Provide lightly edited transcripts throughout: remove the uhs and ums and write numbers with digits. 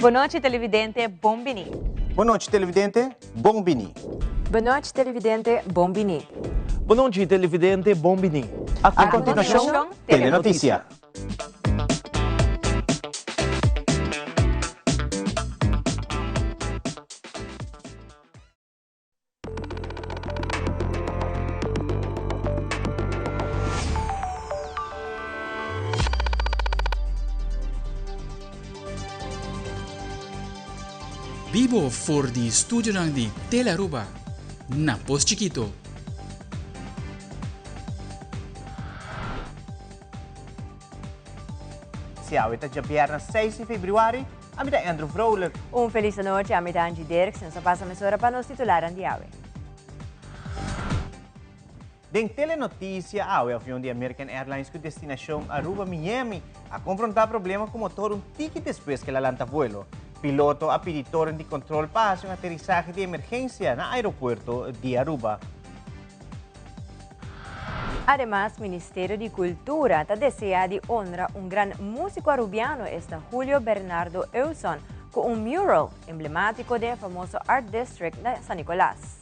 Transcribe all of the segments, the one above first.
Bon nochi televidente, bon bini. Bon nochi televidente, bon bini. Bon nochi televidente, bon bini. Bon nochi televidente, bon bini. A continuacion, Telenoticia. Bibo for di studionan di Telearuba na Pos Chikito. Si awe ta djabièrnè seis di febrüari, ami ta Andrew Vrolijk. Un felis anochi, ami ta Angie Dirks. Nos a pasa mesora pa nos titularan di awe. Den Telenotisia awe avion di American Airlines ku destinashon Aruba-Miami a konfrontá problema ku motor un tiki despues ku el a lanta vuelo. Piloto a pidi toren di kontrol pa hasi un aterisahe di emergensia na aeropuerto di Aruba. Ademas Ministerio di Cultura ta desea di honra un gran musico Arubiano esta Julio Bernardo Euson cu un mural emblematico den e famoso Art District na San Nicolas.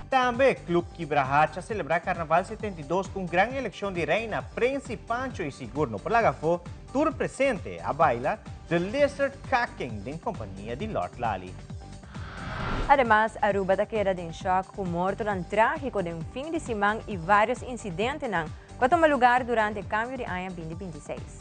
Tambe Club Kibrahacha a celebra Carnaval 72 cu un gran eleccion di Reina, Prins y Pancho y sigur no por laga afo tur presente a baila The Lizard Kaking den compania di Lord Lali. Ademas, Aruba ta keda den shòk ku mortonan trágiko den fin di siman i vários insidentenan ku a tuma lugar durante e kambio di aña binti binti seis.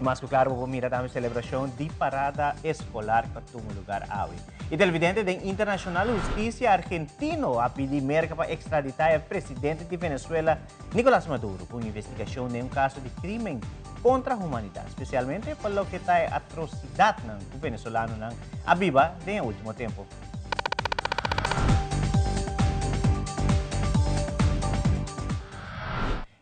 Mas ku klaro bo por mira tambe selebrashon di parada eskolar ku a tuma lugar awe. E televidente den internashonal hustisia argentino a pidi Merka pa ekstraditá e presidente di Venezuela Nicolas Maduro ku un investigashon den un kaso di krimen kontra humanidat, spesialmente pa loke ta e atrosidatnan ku venezolanonan a biba den e ultimo tempu.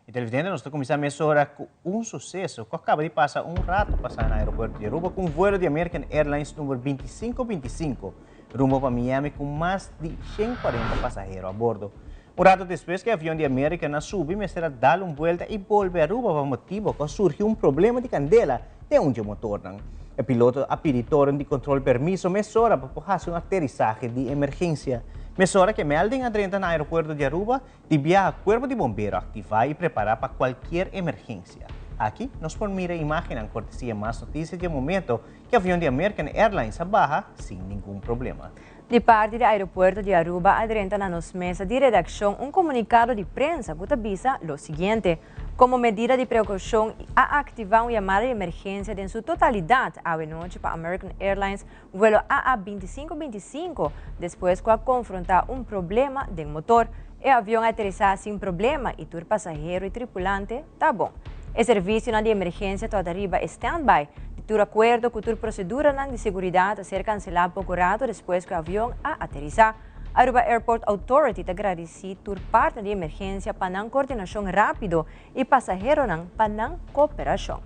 E televidente, nos ta kuminsá mesora ku un suseso ku a kaba di pasa un rato pasá na aeropuerto di Aruba ku un vuelo di American Airlines number bintisinko bintisinko rumbo pa Miami ku mas di 140 pasahero a bordo. Un rato despues ku e avion di American a subi mester a dal un buelta i bolbe Aruba pa motibo ku a surgi un problema di kandela den un dje motornan. E piloto a pidi toren di kontrol permiso mesora pa por hasi un aterisahe di emergensia. Mesora ku e melding a drenta na aeropuerto di Aruba, di biaha kuerpo di bombero aktivá i prepará pa kualkier emergensia. Aki nos por mira imágennan kortesia Mas Notisia di e momento ku e avion di American Airlines a baha sin ningun problema. Di parti di Aeropuerto di Aruba a drenta na nos mesa di redaccion un comunicado di prensa cu ta bisa lo siguiente, Como medida di precaucion a activa un yamada di emergencia den su totalidad awe nochi pa American Airlines vuelo AA bintisinco bintisinco despues cu a confronta un problema den motor. E avion a aterisa sin problema y tur pasahero y tripulante ta bon. E servicionan di emergencia ta riba e standby. Di tur acuerdo cu tur proceduranan di seguridad a ser cancela poco rato despues cu e avion a aterisa. Aruba Airport Authority ta gradici tur partner di emergencia pa nan coordinacion rapido y pasaheronan pa nan cooperacion.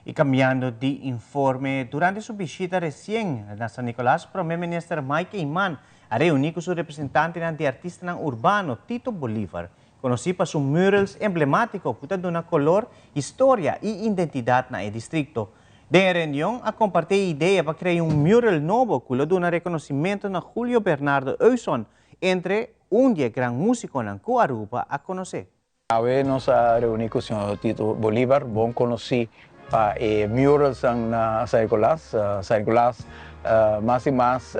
Y cambiando di informe, durante su bishita recien na San Nicolas, Prome Minister Mike Eman a reuni cu su representantenan di artistanan urbano Tito Bolivar, conoci pa su murals emblematico cu ta duna color, historia y identidad na e districto. Den e reunion a comparti e idea pa crea un mural nobo cu lo duna reconocimento na Julio Bernardo Euson, entre un di e gran musiconan cu Aruba a conoce. Awe nos a reuni cu señor Tito Bolivar, bon conoci Pa e muralsnan na San Nicolas. San Nicolas mas y mas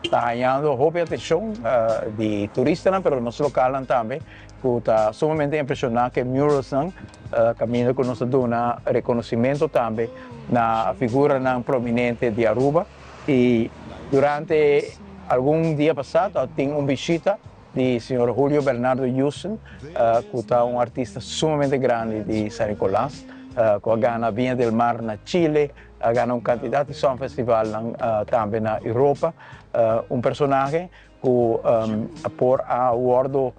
ta hañando hopi atencion di turistanan pero nos localnan tambe cu ta sumamente impresiona cu e muralsnan caminda cu nos ta duna reconocimento tambe na figuranan prominente di Aruba y durante algun dia pasa ta tin un bishita di señor Julio Bernardo Jussen, cu ta un artista sumamente grandi di San Nicolas, cu a gana Viña del Mar na Chile, a gana un cantidad di Song Festivalnan tambe na Europa. Un personahe cu por a wordo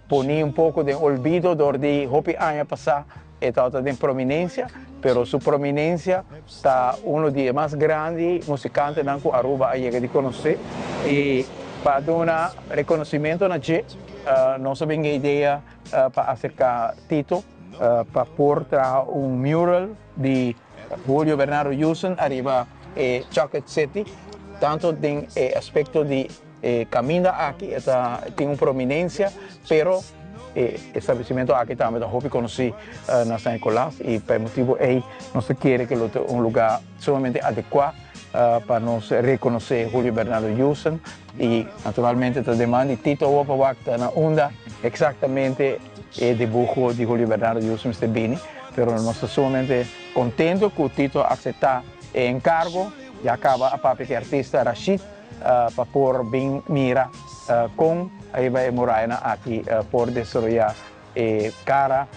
poni un poco den olvido door di hopi aña pasa e tabata den prominencia, pero su prominencia ta uno di e mas grandi musicantenan cu Aruba a yega di conoce y pa duna reconocimento na dje nos a bin e idea pa acerca Tito pa por traha un mural di Julio Bernardo Jussen ariba e Chocolate City, tanto den e aspecto di e caminda aki e ta tin un prominencia, pero e establecimento aki tambe ta hopi conoci na San Nicolas y pa e motibo ey nos ta kere cu lo ta un lugar sumamente adecua pa nos reconoce Julio Bernardo Jussen y naturalmente ta deman di Tito awor pa wak ta na unda exactamente e dibuho di Julio Bernardo Jussen mester bini, pero nos ta sumamente contento cu Tito a acepta e encargo, ya caba a papia cu e artista Rashid pa por bin mira con riba e murayanan aki por desaroya e cara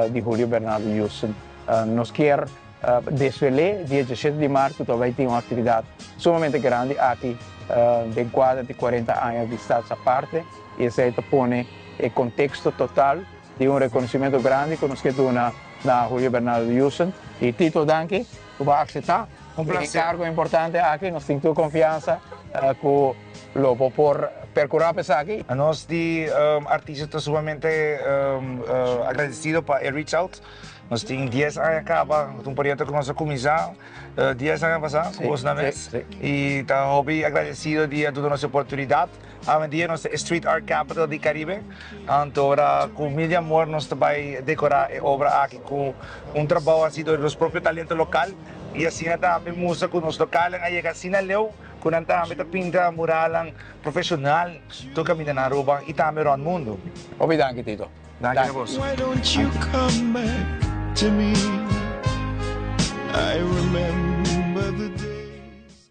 di Julio Bernardo Jussen. Nos kier desvel'é dia diesshete di mart cu ta bay tin un actividad sumamente grandi aki den cuadra di cuarenta aña di Status Aparte y esey ta pone e contexto total di un reconocimento grandi cu nos kier duna na Julio Bernardo Jussen. Y Tito danki cu bo a acepta Un e placer. encargo importante aki. Nos tin tur confiansa cu lo bo por percura pa esaki. Nos di artista ta sumamente agradecido pa e reach out. Nos tin 10 aña caba, un proyecto cu nos a cuminsa 10 aña pasa cu bos na mes. Y ta hopi agradecido di a duna nos e oportunidad. Awendia nos ta e Street Art Capital di Caribe. Anto ora cu mil di amor nos ta bay decora e obra aki cu un trabao haci door di nos propio talento local. Y asina tambe mustra cu nos localnan a yega asina leu cu nan tambe ta pinta muralnan profesional tur caminda na Aruba y tambe rond mundo. Hopi danki Tito. Danki na bos. Why don't you come back to me? I remember the days.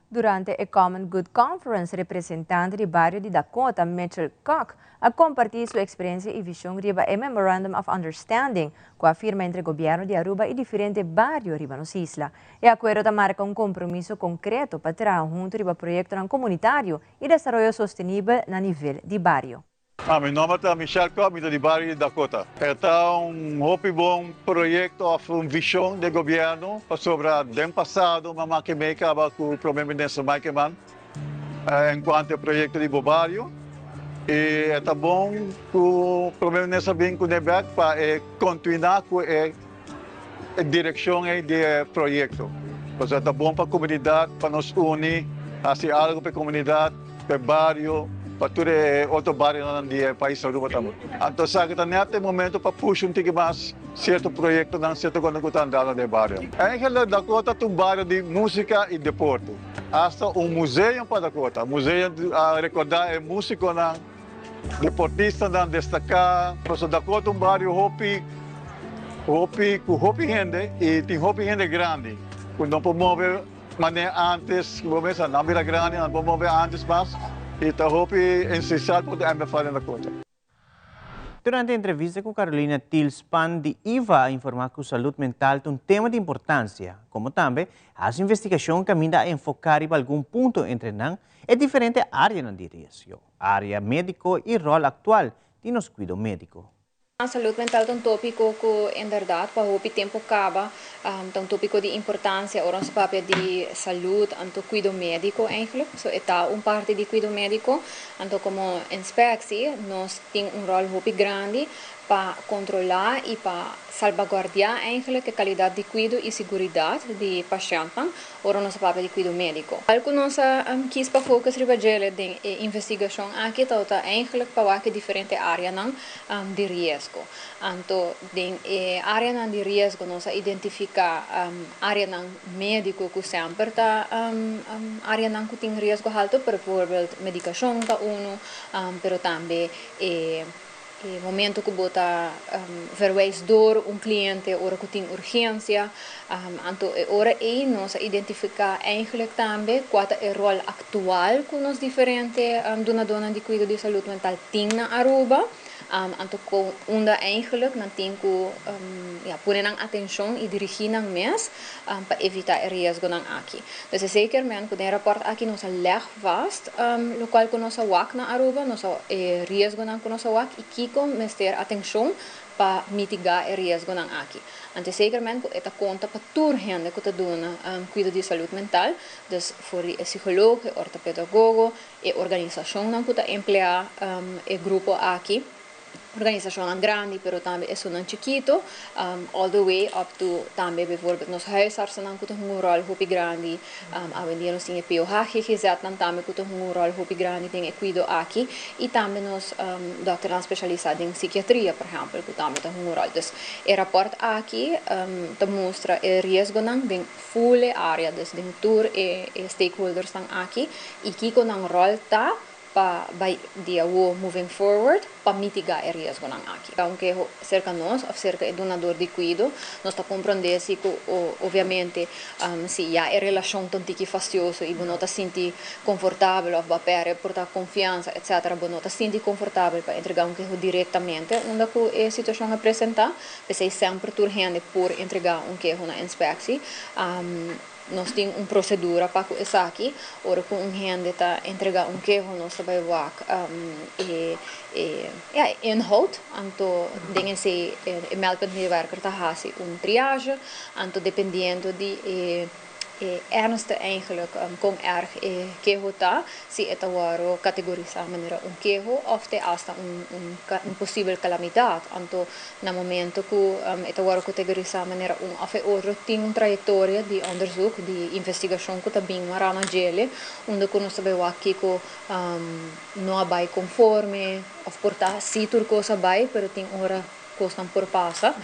Durante e Common Good Conference, representante di bario di Dakota, Mitchell Kock, a comparti su experiencia y vision riba e Memorandum of Understanding, cu a firma entre gobierno di Aruba y diferente bario riba nos isla. E acuerdo ta marca un compromiso concreto pa traha hunto riba proyectonan comunitario y desaroyo sostenibel na nivel di bario. Ah, mi nomber ta Michel Kopp, mi ta di bario di Dakota. E ta un hopi bon proyecto of un vision di gobierno pasobra den pasado mama ke mey caba cu Prome Minister Mike Eman en cuanto e proyecto di bo bario y e ta bon cu Prome Minister bin cune bek pa e continuá cu e direccion ey di e proyecto. Pasobra ta bon pa comunidad pa nos uni haci algo pa e comunidad, pa e bario, pa tur e otro barionan di e pais Aruba tambe. Anto esaki ta net e momento pa pusha un tiki mas cierto proyectonan, cierto cosnan cu ta andando den e bario. Eigenlijk Dakota ta un bario di musica y deporte. Hasta un museum pa Dakota, museum a recorda e musiconan. Deportistanan destaká, pasobra Dakota ta un bario hopi hopi ku hopi hende i tin hopi hende grandi ku no por move manera antes, bo mester nan bira grandi nan por move antes mas i ta hopi esensial pa ta MFA den Dakota. Durante entrevista cu Carolina Tilspan di IVA a informa cu salud mental ta un tema di importancia, como tambe haci investigacion caminda a enfoca riba algun punto entre nan e diferente areanan di riesgo. Área médiko i ròl aktual di nos kuido médiko. Salud mental ta un tópiko ku inderdat pa hopi tempu kaba ta un tópiko di importansia ora nos papia di salud anto kuido médiko eigenlijk. So e ta un parti di kuido médiko. Anto komo inspektie nos tin un ròl hopi grandi. Pa kontrolá i pa salbaguardiá eigenlijk e kalidat di kuido i siguridat di pashèntnan ora nos a papia di kuido médiko. Al ku nos a kis pa focus riba djele den e investigashon aki tabata eigenlijk pa wak e diferente áreanan di riesgo. Anto den e áreanan di riesgo nos a identifiká áreanan médiko ku semper ta áreanan ku tin riesgo haltu, bijvoorbeeld medikashon ta unu, pero tambe e E momento ku bo ta verwijs door un kliente ora ku tin urgensia, anto e ora ei nos a identifiká eigenlijk tambe kua ta e ròl aktual ku nos diferente dunadónan di kuido di salud mental tin na Aruba. Anto kon unda eigenlijk nan tin ku ya pone nan atenshon i dirigí nan mes pa evitá e riesgonan aki. Dus esei kier men ku den e rapòrt aki nos a lèg vast lokual ku nos a wak na Aruba, nos a e riesgonan ku nos a wak i kiko mester atenshon pa mitigá e riesgonan aki. Anto zeker men ku e ta konta pa tur hende ku ta duna kuido di salud mental, dus for di e psikoloog, e ortopedagogo, e organisashonnan ku ta empleá e grupo aki. Organisacionnan grandi pero tambe esunnan chikito, all the way up to tambe bijvoorbeeld nos huisartsennan cu ta hunga un rol hopi grandi. Awendia nos tin e POH-GGZ-nan tambe cu ta hunga un rol hopi grandi den e cuido aki y tambe nos dokternan specialisa den psikiatria por ehempel cu tambe ta hunga un rol. Dus e rapport aki ta mustra e riesgonan den full e area, dus den tur e stakeholdersnan aki y kico nan rol ta pa bai di awo moving forward pa mitiga e riesgonan aki. Aunke serka nos of serka e dunador di kuido, nos ta komprondé si ku obviamente si ya e relashon ta un tiki fastioso i bo no ta sinti konfortabel of bo a pèrdè por ta konfiansa etcetera, bo no ta sinti konfortabel pa entregá un keho direktamente unda ku e situashon a presentá. P'esei semper tur hende por entregá un keho na inspeksie. Nos tin un prosedura pa ku esaki. Ora ku un hende ta entregá un keho nos ta bai wak e e ya e inhoud. Anto den esei e meldpuntmedewerker ta hasi un triage. Anto dependiendo di e e ernst eigenlijk kon erg e keho ta, si e ta wòrdu kategorisá manera un keho òf te asta un un posibel kalamidat. Anto Na momento ku e ta wòrdu kategorisá manera un òf e otro, tin un trayektoria di òndersuk, di investigashon ku ta bin mará na djele, unda ku nos ta bai wak kiko no a bai konforme òf por ta sí tur kos a bai, pero tin ora kosnan por pasa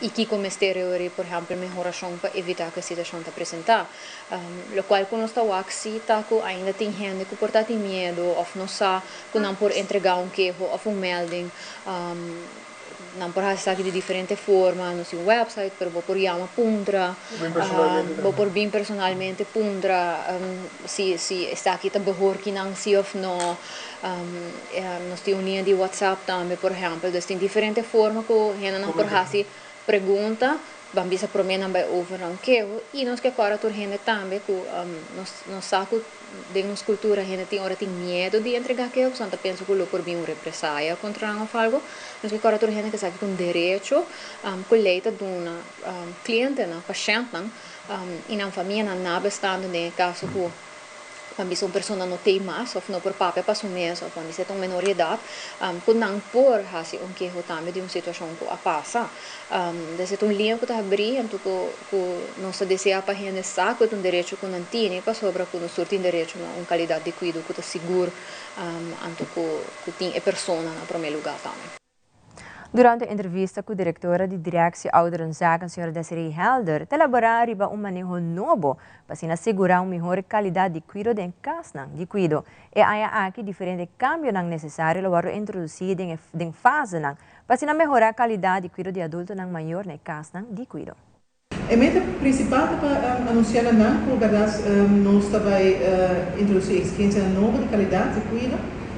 i kiko mester reorí, por ehèmpel mehorashon pa evitá ku e situashon ta presentá. Lokual ku nos ta wak sí ta ku ainda tin hende ku por ta tin miedu òf no sa ku nan por entregá un keho òf un melding. Nan por hasi esaki di diferente forma, nos tin un website, pero bo por yama puntra, bo por bin personalmente puntra si si esaki ta behor ki nan si òf no. Nos tin un liña di WhatsApp tambe por ehèmpel. Dus tin diferente forma ku hendenan por hasi pregunta. Ban bisa promé nan bai over na un keho i nos ke kòrda tur hende tambe ku nos nos sa ku den nos kultura hende tin ora tin miedu di entregá keho pasobra nan ta pensa ku lo por bin un represaya kontra nan òf algu. Nos ke kòrda tur hende ku esaki ta un derecho ku lei ta duna klientenan, pashèntnan i nan famianan nabestando den e kaso ku Ban bisa un persona no tei mas of no por papia pa su mes of ban bisa e ta un menor di edat, ku nan por hasi un keho tambe di un situashon ku a pasa. Des e ta un liña ku ta habrí anto ku ku nos ta deseá pa hende sa ku e ta un derecho ku nan tini pasobra ku nos tur tin derecho na un kalidat di kuido ku ta sigur anto ku ku tin e persona na promé lugá tambe. Durante un entrevista ku direktora di Directie Ouderenzaken señora Desiree Helder ta elaborá riba un maneho nobo pa asina sigurá un mihor kalidat di kuido den kasnan di kuido. E aña aki diferente kambionan nesesario lo wòrdu introdusí den e den fasenan pa asina mehorá kalidat di kuido di adultonan mayor na e kasnan di kuido. E meta prinsipal ta pa anunsiá na nan ku bèrdat nos ta bai introdusí eksigensianan nobo di kalidat di kuido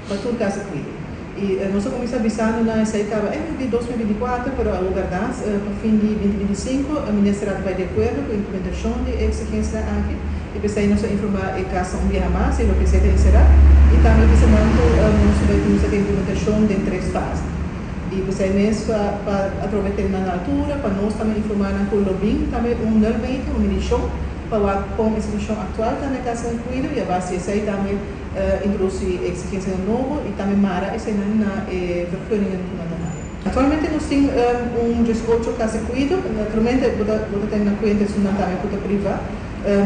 pa tur kas di kuido. I nos a kuminsá bisando nan esei kaba en di 2024, pero awor bèrdat pa fin di 2025 minister a bai di akuerdo ku implementashon di e eksigensianan aki i p'esei nos a informá e kasnan un biaha mas di loke esei ta enserá i tambe bisa nan ku nos ta bai kuminsá ku e implementashon den tres fase. I p'esei mes pa pa atrobe tene nan na altura, pa nos tambe informá nan ku lo bin tambe un nulmeting, un midishon, pa wak kon e situashon aktual ta na e kasnan di kuido i a base di esei tambe introdusí eksigensianan nobo i tambe mara eseinan na e vergunningen ku nan ta haya. Aktualmente nos tin un 18 kas di kuido, naturalmente bo ta bo ta tene na kuenta esunnan tambe ku ta privá,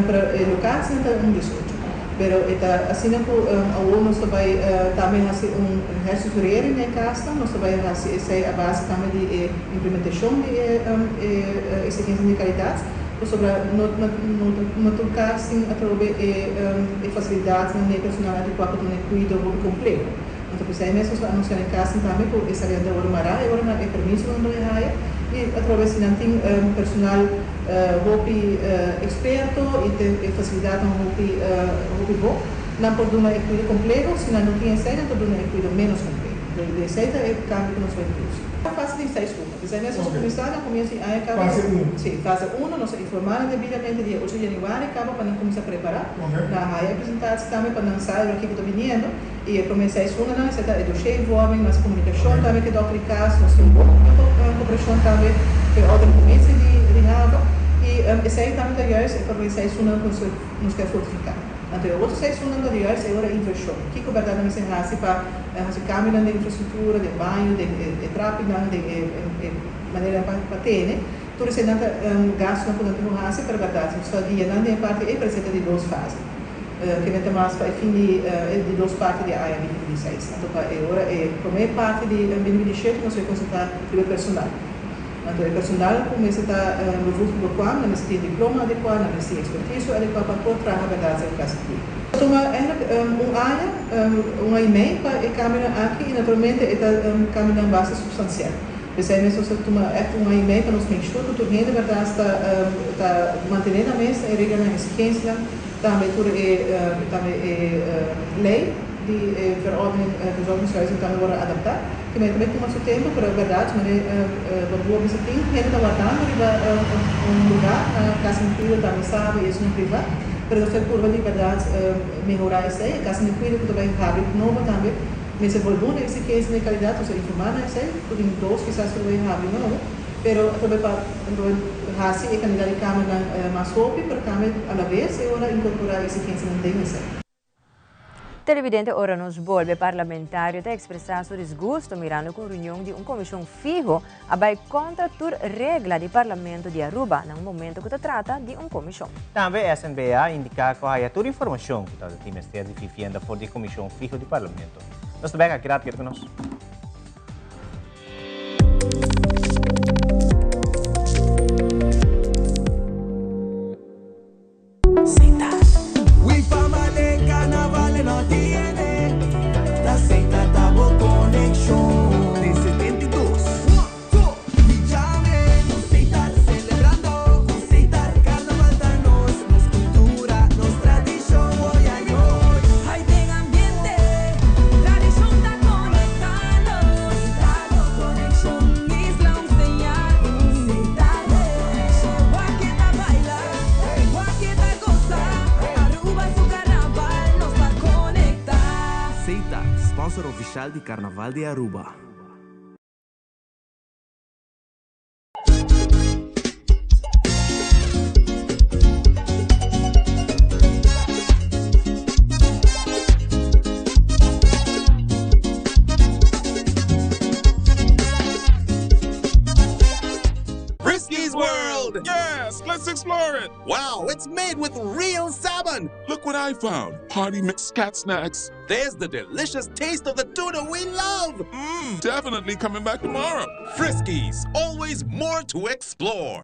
pero e lokasinan ta un 18. Pero e ta asina ku awor nos ta bai tambe hasi un herstructurering na e kasnan, nos ta bai hasi esei a base tambe di e implementashon di e e eksigensianan di kalidat, pasobra no no no tur kas tin atrobe e e fasilidatnan ni e personal adekuá pa duna e kuido hopi kompleho. Anto p'esei mes nos a anunsiá den kasen tambe ku e salian ta wòrdu mará e ora nan e permisonan lo e haya i atrobe si nan tin personal hopi eksperto i ten e fasilidatnan hopi hopi bon nan por duna e kuido kompleho, si nan no tin esei nan ta duna e kuido ménos kompleho. Di esei ta e kambio ku nos bai introdusi. Fase di seis luna. P'esei mes nos a kuminsá na komienso di aña kaba. Fase uno. Si, fase uno nos a informá nan debidamente dia ocho di yanüari kaba pa nan kuminsá prepará. Nan a haya e presentatie tambe pa nan sa loke ku ta biniendo. I e promé seis lunanan esei ta e dossiervorming, mas komunikashon tambe ku e dòkter di kas, nos tin bon koperashon tambe ku e otro komisi di di hava. I esei tambe ta juist e promé seis lunanan ku nos nos ke fortifiká. Anto e otro seis lunanan ta juist e ora invershon. Kiko bèrdat nan mester hasi pa hasi kambionan den infrastruktura, den baño, den e trapinan, den e maneranan pa tene. Tur eseinan ta gastunan ku nan tin ku hasi, pero bèrdat nos ta guia nan den e parti ei, pero esei ta di dos fase. Kende ta mas pa e fin di e di dos parti di aña 2026. Anto pa e ora e promé parti di 2027 nos a konsentrá riba e personal. Anto e personal ku mester ta bevoegd ku bekwam, nan mester tin diploma adekuá, nan mester tin ekspertisio adekuá pa por traha bèrdat den kas di kuido. Ta tuma eigentlik un aña, un aña i mei pa e kambionan aki i naturalmente e ta kambionan basta supstansial. P'esei mes nos ta tuma ègt un aña i mei pa nos make sure ku tur hende bèrdat ta ta mantené nan mes na e reglanan, eksigensianan. Tambe tur e tambe e ley di e verordening verzorgingshuizen tambe worde adapta. Ki mei tambe tuma su tempo, pero e berdad mane bo a bisa tin hende ta wardando riba un lugar na casa di cuido tambe sabi y esun priva, pero nos ta purba di berdad mehora esey. E casa di cuido cu ta bay habri nobo tambe mester voldoende na exigencia di calidad, nos a informa na esey cu tin dos kisas cu ta bay habri nobo. Pero atrobe pa hasi e kandidat di kamernan mas hopi, pero tambe alabes e ora inkorporá eksigensianan den esei. Televidente ora nos bolbe parlamentario ta expresa su disgusto mirando cu reunion di un comision fiho a bay contra tur regla di Parlamento di Aruba na un momento cu ta trata di un comision. Tambe SNBA a indica cu a haya tur informacion cu tabata tin mester di vivienda for di e comision fiho di Parlamento. Nos ta bek aki rato keda cu nos. Sponsor oficial di Carnaval di Aruba. Friskies World! Yes, let's explore it! Wow, it's made with real salmon! Look what I found! Party mix cat snacks. There's the delicious taste of the tuna we love! Mmm, definitely coming back tomorrow. Friskies, always more to explore.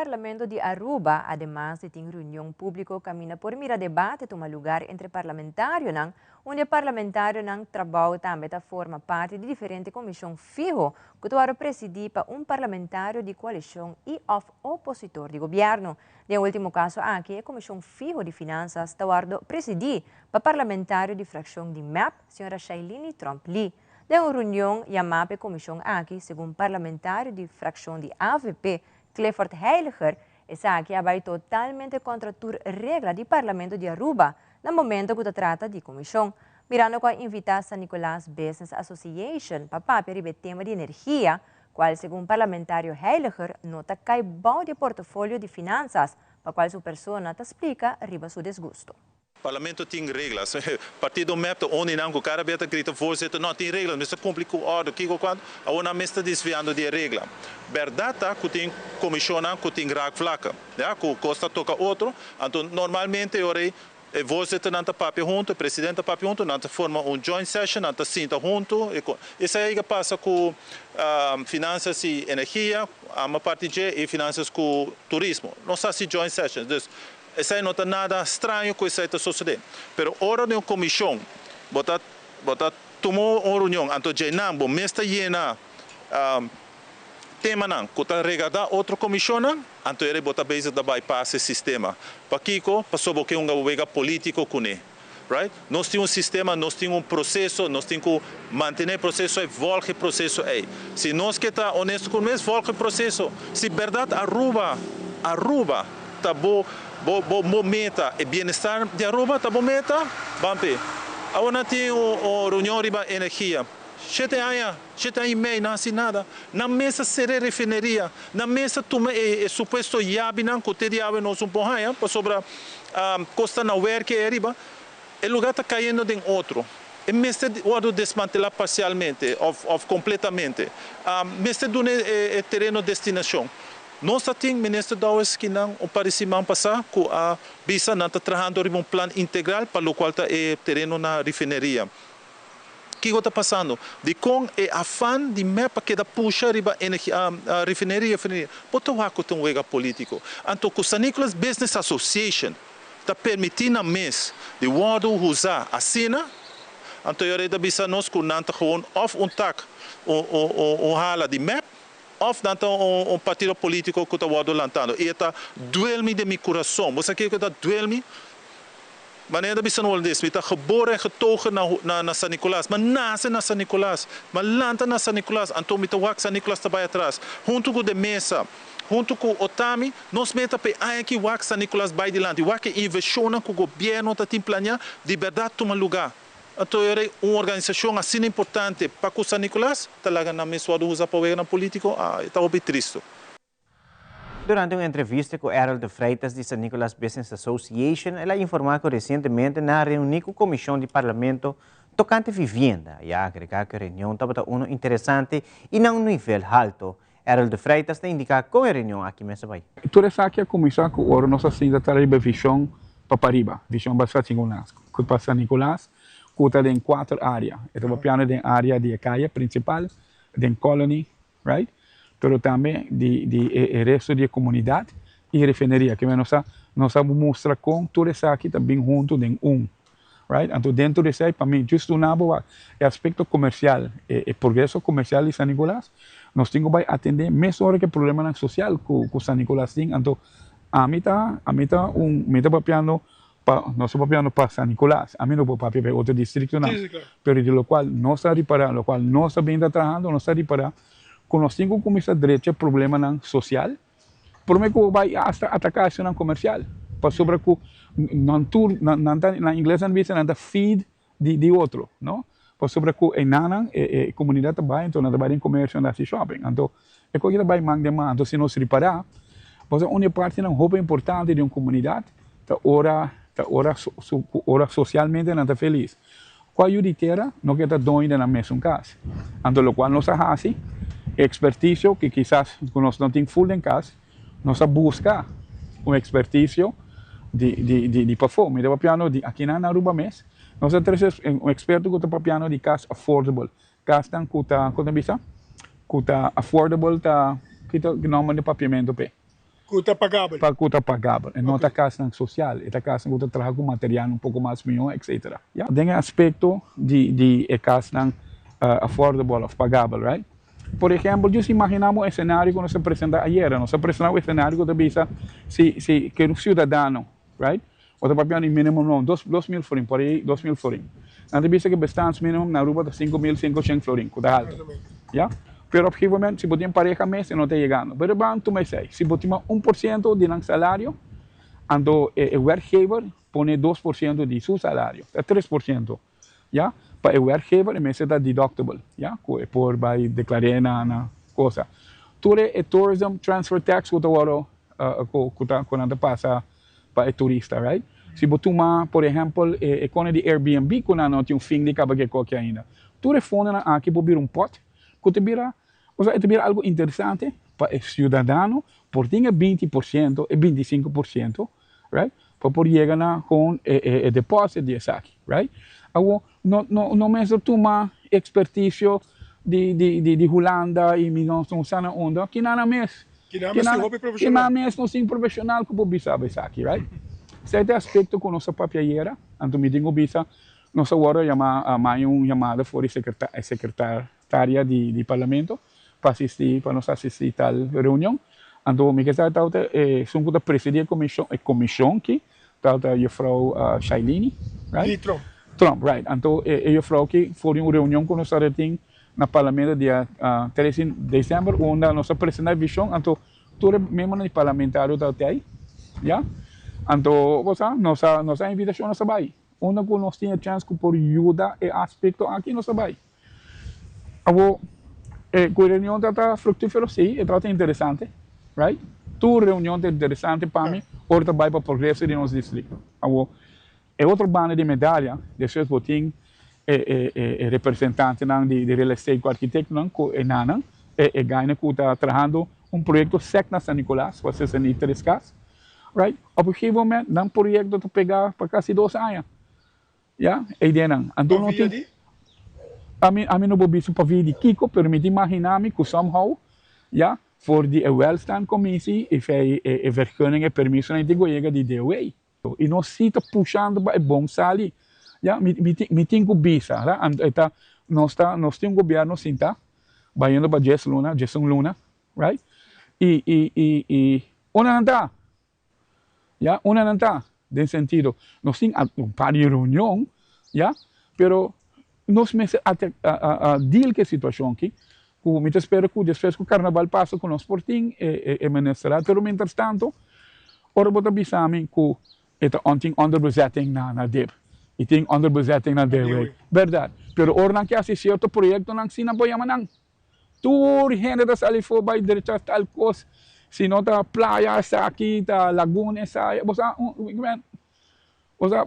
Parlamento di Aruba, ademas di tin reunion publico caminda por mira debate tuma lugar entre parlamentarionan, unda e parlamentarionan trabou tambe ta forma parti di diferente comision fiho cu ta worde presidi pa un parlamentario di coalicion y of opositor di gobierno. Den e ultimo caso aki e comision fiho di finanzas ta worde presidi pa parlamentario di fraccion di mep, Sra. Shailini Tromp-Lee. Den un reunion yamá pa e komishon aki, segun parlamentario di frakshon di avp, Clifford Heiliger, esaki a bai totalmente kontra tur regla di Parlamento di Aruba na momento ku ta trata di komishon. Mirando ku a invitá San Nicolas Business Association pa papia riba e tema di energia, kual segun parlamentario Heiliger no ta kai bou di e portofolio di finansas, pa kual su persona ta splika riba su desgusto. Parlamento tin reglas. Partido mep ta un di nan ku kada bes ta grita voorzitter no tin reglas mester kumpli ku ordo kiko kuantu awor nan mes ta desviando di e regla. Bèrdat ta ku tin komishonnan ku tin raakvlakken ya ku kos ta toka otro anto normalmente e ora ei e voorzitternan ta papia huntu e president ta papia huntu nan ta forma un joint session nan ta sinta huntu e esei a pasa ku finansas i energia ama parti dje i finansas ku turismo nos ta hasi joint sessions dus Esei no ta nada straño ku esei ta sosodé. Pero ora den un komishon bo ta bo ta tuma un reunion anto djeinan bo mes ta yena temanan ku ta regardá otro komishonnan, anto eri bo ta bezig ta bypass e sistema. Pakiko? Pasobra bo ke hunga bo wega polítiko kuné. Right? Nos tin un sistema, nos tin un proseso, nos tin ku mantené e proseso ei, vòlg e proseso ei. Si nos ke ta honesto ku nos mes, vòlg e proseso. Si bèrdat Aruba, Aruba ta bo, bo, bo, bo meta, e bienestar di Aruba ta bo meta, ban p'e. Awor nan tin un, un reunion riba energia. Shete aña, shete aña i mei nan hasi nada. Nan mes a sera e refineria, nan mes a tuma e, e supuesto yabinan ku te di awe nos un por haña, pasobra Kos ta na werke ei ariba, e lugar ta kayendo den otro. E mester wòrdu desmantelá parsialmente òf òf kompletamente. Mester duna e tereno destinashon. Nos ta tin Minister Dowers kinan un par di siman pasá ku a bisa nan ta trahando riba un plan integral pa lokual ta e tereno na refineria. Kiko ta pasando? Dikon e afan di mep a keda pusha riba energia, refineria, refineria? Bo ta wak ku ta un wega politiko. Anto ku San Nicolas Business Association ta permití nan mes di wòrdu usa asina, anto e ora ei ta bisa nos ku nan ta gewoon òf un tak, un un hala di mep, òf nan ta un partido politiko ku ta wòrdu lantando. I e ta duel mi den mi kurason. Bo sa kiko ta duel mi? Manera ta bisa na holandes, mi ta geboren en getogen na na San Nicolas, m'a nase na San Nicolas, m'a lanta na San Nicolas, anto mi ta wak San Nicolas ta bai atras. Huntu ku De Meza, huntu ku Otami, nos meta pa e aña aki wak San Nicolas bai dilanti, wak e invershonnan ku gobièrnu ta tin planiá di bèrdat tuma lugá. Anto e rei un organisashon asina importante pa ku San Nicolas ta laga nan mes wòrdu usa pa weganan polítiko, ah, e ta hopi tristu. Durante un entrevista cu Errol de Freitas di San Nicolas Business Association, el a informa cu recientemente nan a reuni cu Comision di Parlamento tocante vivienda y a agrega cu e reunion tabata uno interesante y na un nivel halto. Errol de Freitas ta indica con e reunion aki mes a bay. Tur esaki a cuminsa cu ora nos a sinta ta riba vision pa pariba, vision pa San Nicolas, pa San Nicolas cu ta den cuater area. E ta papiando den area di e caya principal, den Colony, right? Pero tambe di di e e resto di e comunidad y refineria ke nos a nos a mustra con tur esaki ta bin hunto den un, right? Anto dentro di esey pa mi just duna bo wak e aspecto comercial e e progreso comercial di San Nicolas nos tin cu bay atende mesora ke problemanan social cu cu San Nicolas tin anto ami ta ami ta un mi ta papiando Pa nos ta papiando pa San Nicolas, ami no por papia pa e otro districtonan, pero di locual nos ta ripara, locual nos ta bin ta trahando, nos ta ripara cu nos tin cu cuminsa drecha problemanan social prome cu bo bay hasta ataca esunnan comercial, pasobra cu nan tur, nan ta, na ingles nan bisa nan ta feed di di otro, no? Pasobra cu enanan e e comunidad ta bay, anto nan ta bay den comercio, nan ta haci shopping, anto e cosa ta bay man den man, anto si nos ripara, pasobra un di e partinan hopi importante di un comunidad ta ora ta ora su ora socialmente nan ta feliz. Cua yu di tera no ke ta doño di nan mesun cas, anto locual nos a haci, e experticio cu kisas cu nos no tin full den cas, Nos a busca un experticio di di di di pafó. Mi ta papiando di akinan na Aruba mes. Nos a trece un experto cu ta papiando di cas affordable. Casnan cu ta, con ta bisa? Cu ta affordable ta, ki ta nomber di papiamento p'e? Ku ta pagabel. Pa ku ta pagabel. E no ta kasnan sosial, e ta kasnan ku ta traha ku material un poko mas mihó etcetera. Ya. Den e aspekto di di e kasnan affordable òf pagabel, right? Por ehèmpel, djis imaginá bo un esenario ku nos a presentá ayera. Nos a presentá un esenario ku ta bisa si si ke un siudadano, right? Bo ta papia di minimum loon, dos 2000 florin, por ahí 2000 florin. Nan ta bisa ku bestaansminimum na Aruba ta 5500 florin, ku ta haltu. Ya? Pero op gegeven moment, si bo tin pareha mes, e no ta yegando. Pero ban tuma esei. Si bo tuma 1% di nan salario, anto e werkgever pone 2% di su salario, ta 3%. Ya? Pa e werkgever e mester ta deductible, ya? Ku e por bai deklar'é na na cosa. Tur e tourism transfer tax ku ta wòrdu ku ta ku nan ta pasa pa e turista, right? Si bo tuma por ehèmpel e kone di Airbnb ku nan no tin un fin di kaba ke koki ainda. Tur e fondonan aki por bira un pòt ku ta bira, osea e ta bira algu interesante pa e siudadano por tin e 20%, e 25%, right? Pa por yega na kon e deposit di esaki, right? Awor no no no mester tuma ekspertisio di di di di Hulanda i mi no sa na unda, kina nan mes Kina mes tin hopi profeshonal. Kina mes nos tin profeshonal ku por bisa bo esaki, right? Esei ta e aspekto ku nos a papia ayera, anto mi tin ku bisa nos a wòrdu yama mai un yamada for di sekretaria di parlamento pa asisti pa nos asisti tal reunion. Anto mi ke sa tabata esun ku ta presidí e komishon e komishon aki tabata juffrouw Shailini, right? Di Tromp. Tromp, right. Anto e juffrouw aki for di un reunion ku nos tabata tin na parlamento dia 13 di december unda nos a presenta e vision anto tur e miembronan di parlamentario tabata ei ya anto bo sa nos a nos a invitacion nos a bai unda cu nos tin e chance cu por yuda e aspecto aki nos a bai awor e cu e reunion tabata fructifero si e tabata interesante right tur reunion ta interesante pa mi ora ta bai pa progreso di nos districto awor E otro banda di medaya, despues bo tin e representantenan di real estate ku arkitektonan ku e nanan, e gainan ku ta trahando un proyekto sèk na San Nicolas pa 63 kas, right? Op un gegeven moment nan proyekto ta pega pa kasi 2 aña, ya, e ideanan. Anto no tin, ami ami no por bisa pa via di kiko, pero mi ta imagina mi ku somehow, ya, for di e welstandcommissie i e vergunning, e permisonan tin ku yega di DOW. I nos si ta pushando pa e bon sali. Ya, mi, mi tin, mi tin ku bisa, ra, e ta, nos ta, nos tin un gobierno sinta, bayendo pa djes luna, djesun luna, right? I, i, i, i unda nan ta? Ya, unda nan ta? Den sentido, nos tin un par di reunion, ya, pero nos mester ate, a, a, a deal ku e situashon aki, ku mi ta spera ku despues ku karnaval pasa ku nos por tin e, e, e ministerat, pero mientras tanto, Ora bo ta bisa mi ku e ta on tin onderbezetting na na dip i tin onderbezetting na DW. Bèrdat. Pero ora nan ke hasi sierto proyektonan si nan por yama nan. Tur hende ta sali for bai drecha tal kos. Si no ta playa esaki, ta laguna esaya. Bo sa bo sa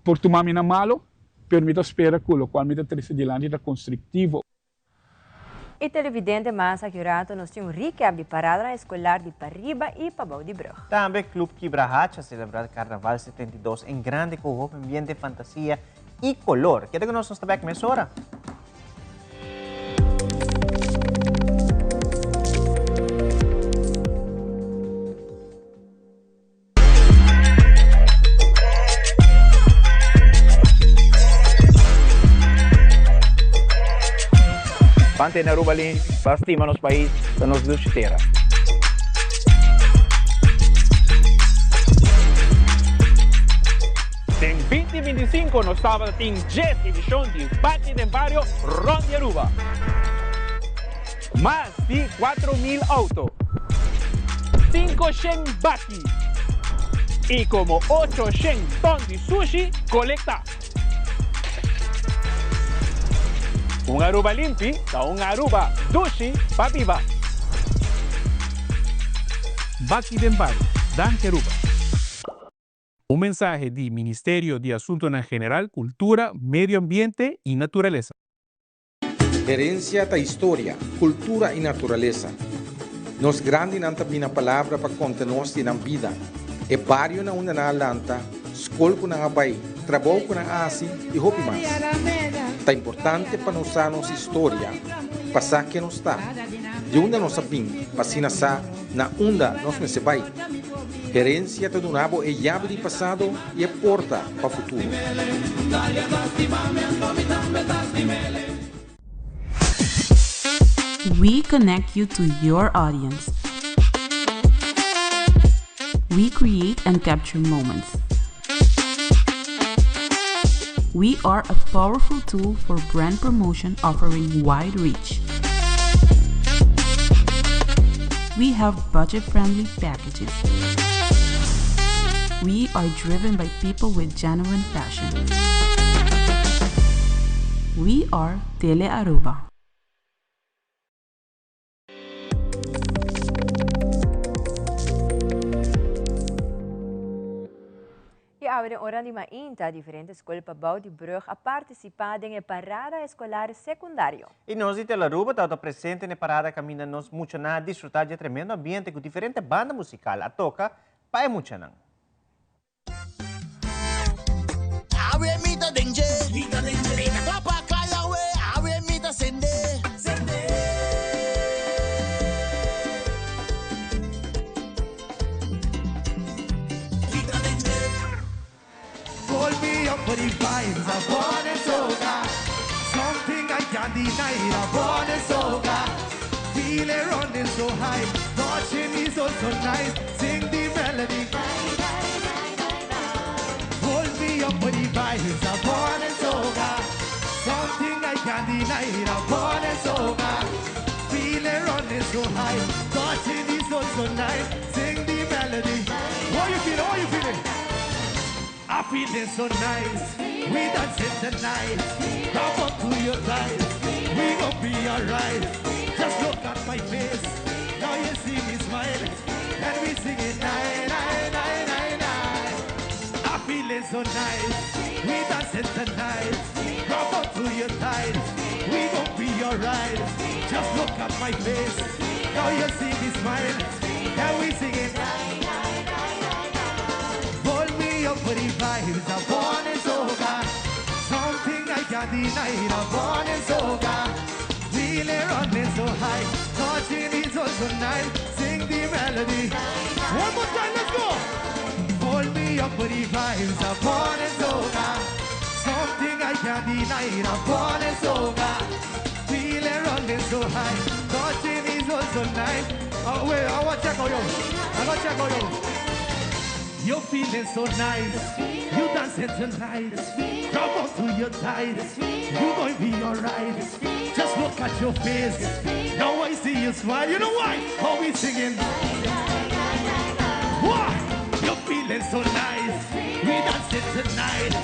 por tuma mi na malo, pero mi ta spera ku lokual mi ta trese dilanti ta konstruktivo. Y televidente mas aki un rato nos tin un recap di paradanan escolar di pariba y pabou di brug. Tambe Club Kibrahacha a celebra Carnaval 72 en grande cu hopi ambiente, fantasia y color. Keda cu nos, nos ta bek mesora. Ban tene Aruba limpi, ban stima nos pais, ta nos dushi tera. Den 2025 nos tabata tin djes edishon di Baki den Bario rond di Aruba. Mas di 4000 auto, 500 baki y como 800 ton di sushi colecta. Un Aruba limpi ta un Aruba dushi pa biba. Baki den Bario, danki Aruba. Un mensahe di Ministerio di Asuntonan General, Cultura, Medio Ambiente y Naturalesa. Herencia ta historia, cultura y naturalesa. Nos grandinan ta bina palabra pa conta nos di nan bida, e bario na unda nan a lanta, scol cu nan a bay, trabou cu nan a haci y hopi mas. Ta importante pa nos sa nos historia, pa sa ken nos ta. di unda nos a bin pa asina sa na unda nos mester bai. Herencia ta duna bo e yabi di pasado y e porta pa futuro. We connect you to your audience. We create and capture moments. We are a powerful tool for brand promotion offering wide reach. We have budget friendly packages. We are driven by people with genuine passion. We are Tele Aruba. Y awe den ora di mainta diferente scol pabao di brug a participa den e parada escolar secundario. Y nos di Telaruba tabata presente n'e parada caminda nos muchanan a disfruta dje tremendo ambiente cu diferente banda musical a toca pa e muchanan. Awe mi ta den dje. Mi ta den dje. Mi ta kla pa kai awe. Awe mi ta sende. Sende. Mi ta den dje. Pull me up with the vibes I want it soca. Something I can't deny. I want it soca. Feel it running so high. Touching me so so nice. Sing the melody. Hold me up with the vibes I want it soca. Something I can't deny. I want it soca. Feel it running so high. Touching me so so nice. Sing the melody. How you feel? How you feeling? I feeling so nice. We dancing tonight. Come up to your thighs. We gon' be alright. Just look at my face. Now you see me smile. And we sing it nine, nine, nine, nine, nine. I feeling so nice. We dancing tonight. Come up to your thighs. We gon' be alright. Just look at my face. Now you see me smile. And we sing it. Hold me up with the vibes. I want it soca. Something I can't deny. I want it soca. Feeling running so high. Touching is also nice. Sing the melody. One more time, let's go. Hold me up with the vibes. I want it soca. Something I can't deny. I want it soca. Feeling running so high. Touching is also nice. Oh, wait, I want to check on you. I want to check on you. You're feeling so nice. You dancing tonight. Grab onto your thighs. You gonna be alright. Just look at your face. Now I see you smile. You know why? Oh, we singing. Why? You're feeling so nice. We dancing tonight.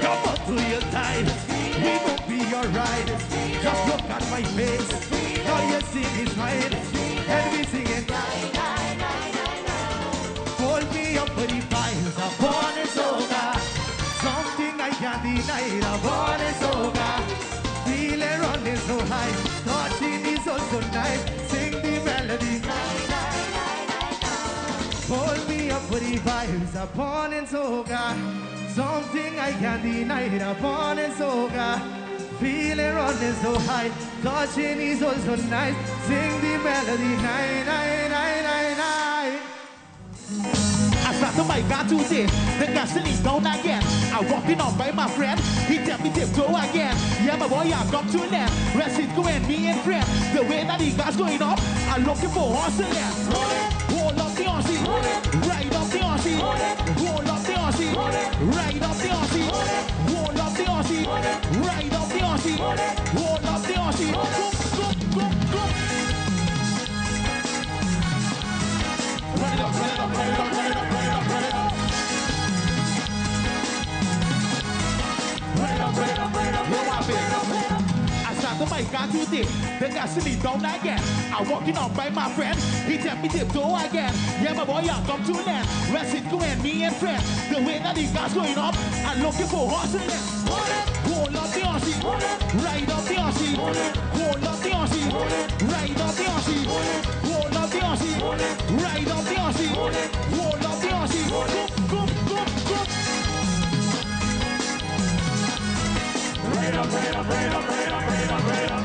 Grab onto your thighs. We gon' be alright. Just look at my face. Now you see me smile. And we singing. Hold me up with the vibes. I want it soca. Something I can't deny. I want it soca. Feeling running so high. Touching is also nice. Sing the melody. Hold me up with the vibes. I want it soca. Something I can't deny. I want it soca. Feeling running so high. Touching is also nice. Sing the melody. Nine, nine, nine, nine, nine. I start to my car today. The gasoline down again. I walking on by my friend. He tell me tiptoe again. Yeah, my boy, I come to land. Rest it going, me and friend. The way that the gas going up, I'm looking for horse and land. Roll up the RC, ride up the RC, roll up the RC, ride up the RC, roll up the RC, ride up the RC, roll up the RC. Go, go, go, go. Run it up, run it up, run it up, run it up, run it up, run it up. Run it up, run it up, run it up, run it up, run it up. I start to my car today. The gasoline down again. I walking on by my friend. He tell me tiptoe again. Yeah, my boy, I come to land. Rest it going, me and friend. The way that the gas going up, I'm looking for horse and land. Roll up the RC, ride up the RC, roll up the RC, ride up the RC, roll up the RC, ride up the RC, roll up the RC. Go, go, go, go. Ride up, ride up, ride up, ride up, ride up, ride up.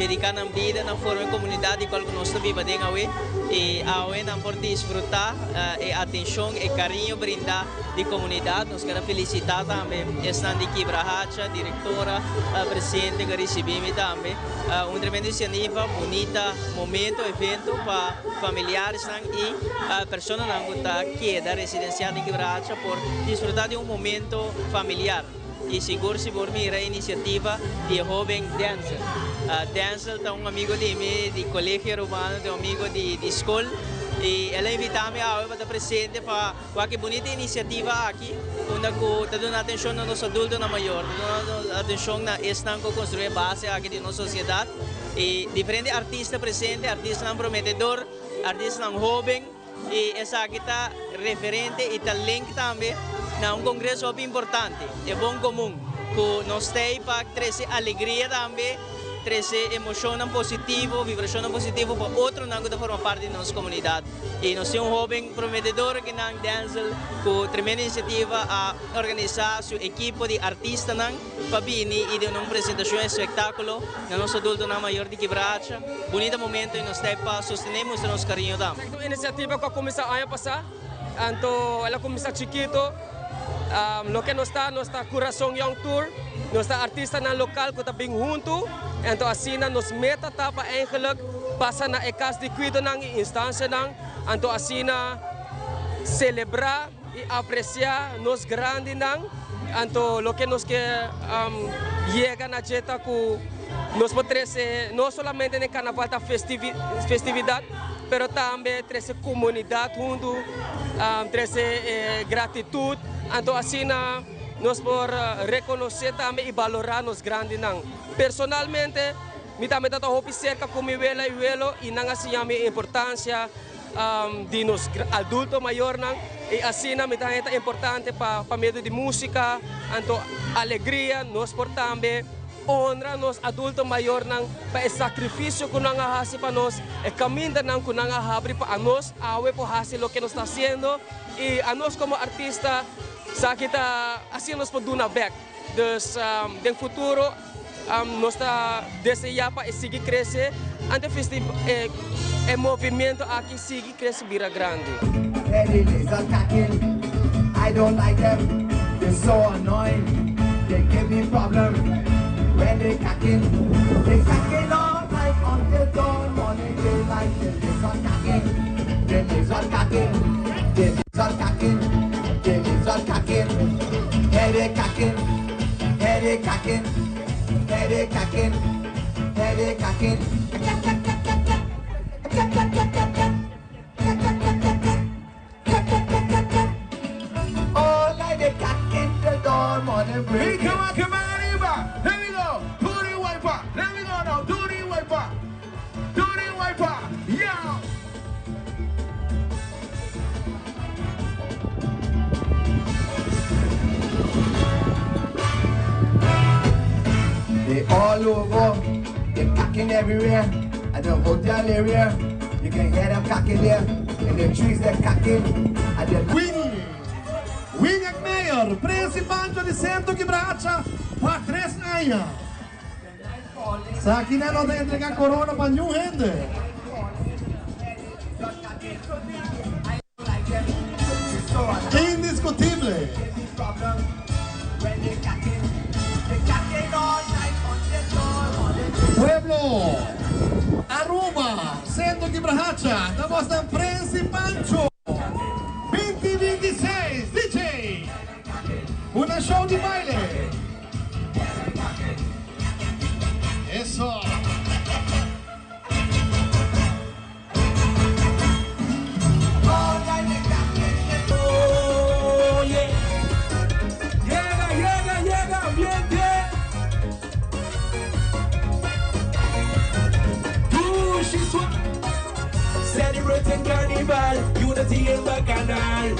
dediká nan bida na forma e komunidat di kual ku nos ta biba den awe i awe nan por disfrutá e atenshon, e kariño brindá di komunidat. Nos keda felisitá tambe esnan di Kibrahacha, direktora, presidente ku a risibí mi tambe. Un tremendo inisiativa, bunita momento, evento pa familiaresnan i personanan ku ta keda residensiá den Kibrahacha por disfrutá di un momento familiar. I sigur si por mira e inisiativa di e hoben Denzel. Denzel ta un amigo di mi di Colegio Arubano, ta un amigo di skol i el a invita mi awe pa ta presente pa wak e bunita inisiativa aki unda ku ta duna atenshon na nos adultonan mayor, ta duna atenshon na esnan ku konstrui e base aki di nos sosiedat i diferente artista presente, artistanan prometedor, artistanan hoben. I esaki ta referente i ta link tambe na un kongreso hopi importante, e Bon Komun, ku nos ta ei pa trese alegria tambe, trese emoshonnan positivo, vibrashonnan positivo pa otronan ku ta forma parti di nos komunidat. I nos tin un hoben prometedor akinan, Denzel, ku tremendo inisiativa a organisá su ekipo di artistanan pa bini i duna un presentashon espektákulo na nos adultonan mayor di Kibrahacha. Bunita momento i nos ta ei pa sostené i mustra nos kariño tambe. Un inisiativa ku a kuminsá aña pasá, anto el a kuminsá chikito. Loke nos ta, nos ta Kurason Young Tour, nos ta artistanan lokal ku ta bin huntu, anto asina nos meta ta pa eigenlik pasa na e kas di kuidonan i instansianan, anto asina selebrá i apresiá nos grandinan. Anto loke nos ke yega na dje ta ku nos por trese no solamente den karnaval ta festividat, pero tambe trese komunidat huntu, trese gratitut. Anto asina nos por rekonosé tambe i balorá nos grandinan. Personalmente mi tambe ta hopi serka ku mi wela i welo i nan a siña mi e importansia di nos adulto mayornan y asina mi ta haña ta importante pa pa medio di musica anto alegria nos por tambe honra nos adulto mayornan pa e sacrificio cu nan a haci pa nos, e camindanan cu nan a habri pa anos awe por haci loke nos ta haciendo y anos como artista sa ki ta asina nos por duna bek. Dus den futuro nos ta desea pa e sigui crece ante e movimiento aki sigui crece bira grandi. I don't like them, they're so annoying. They give me problem when they cacking. They cacking all night until dawn, morning, daylight. They lizard cacking, they lizard cacking, they lizard cacking, they lizard cacking. Head they cacking, head they cacking, head they cacking, head they cacking. All night they cacking till dawn, morning break. Hey, come on, come on, arriba. Here we go. Do the wiper. Here we go now. Do the wiper. Do the wiper. Yeah. They all over, they cacking everywhere. At the hotel area, you can hear them cacking there. In the trees they're cacking. At the Win! Win Mayor, Prince Pancho di Centro Kibrahacha pa tres aña. Sa kinan no ta entrega corona pa niun hende. Indiscutible. Pueblo Aruba, Centro Kibrahacha, ta bosnan Prince Pancho binti 26 DJ. Una show di baile. Eso. Yega, yega, yega, ambiente. Dushi swa. Celebrating Carnival, unity in Bacchanal.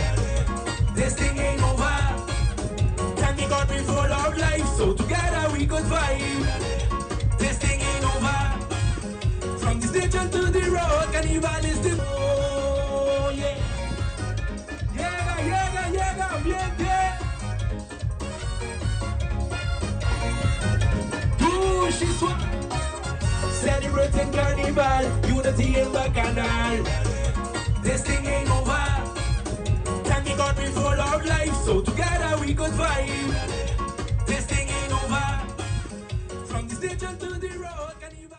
This thing ain't over. Thank me God we full of life, so together we could vibe. This thing ain't over. From the station to the road, Carnival is the oh yeah. Yega, yega, yega, ambiente. Dushi swa. celebrating carnival, unity in Bacchanal. This thing ain't over. Thank the God we full of life, so together we could vibe. This thing ain't over. From the station to the road, carnival.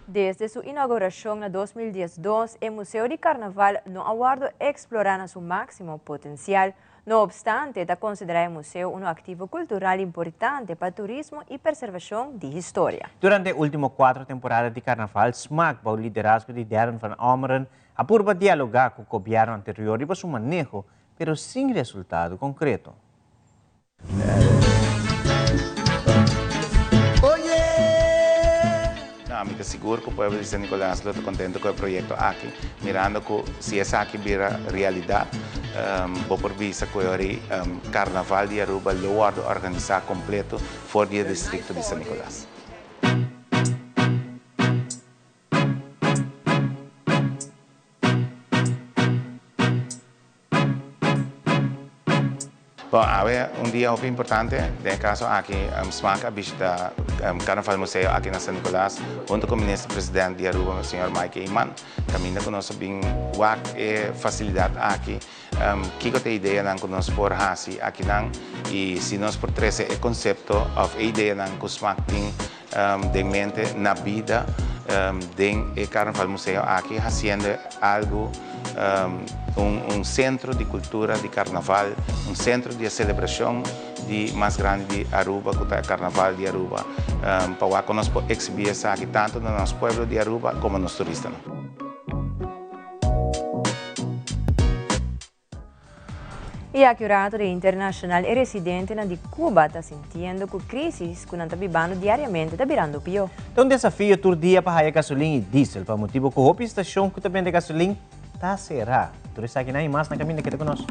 Desde su inauguracion na 2012, e Museo di Carnaval no a wordo explora na su maximo potencial. No obstante, ta considera e museo un activo cultural importante pa turismo y preservacion di historia. Durante e ultimo cuatro temporada di Carnaval, SMAC, bou liderazgo di Darren van Ommeren, a purba dialoga cu gobierno anterior riba su maneho, pero sin resultado concreto. No, mi ta sigur cu pueblo di San Nicolas lo ta contento cu e proyecto aki, mirando cu si esaki bira realidad, bo por bisa cu e ora Carnaval di Aruba lo wordo organisa completo for di e districto di San Nicolas. Bon, awe un dia hopi importante. Den e caso aki, Smaak a bishita Carnaval Museo aki na San Nicolas hunto cu Minister President di Aruba, señor Mike Eman. Caminda cu nos a bin wak e facilidad aki, kico ta e ideanan cu nos por haci akinan y si nos por trece e concepto of e ideanan cu Smaak tin den mente na bida den e Carnaval Museo aki haciendo algo un centro di cultura di carnaval, un centro di e celebracion di mas grandi di Aruba cu ta e Carnaval di Aruba pa wak con nos por exhibi esaki tanto na nos pueblo di Aruba como nos turistanan. Y aki un rato di internacional e residentenan di Cuba ta sintiendo cu crisis cu nan ta bibando diariamente ta birando pio. Ta un desafio tur dia pa haya gasolin y diesel pa motibo cu hopi stacion cu ta bende gasolin ta cera. Tur esakinan y mas na caminda keda cu nos.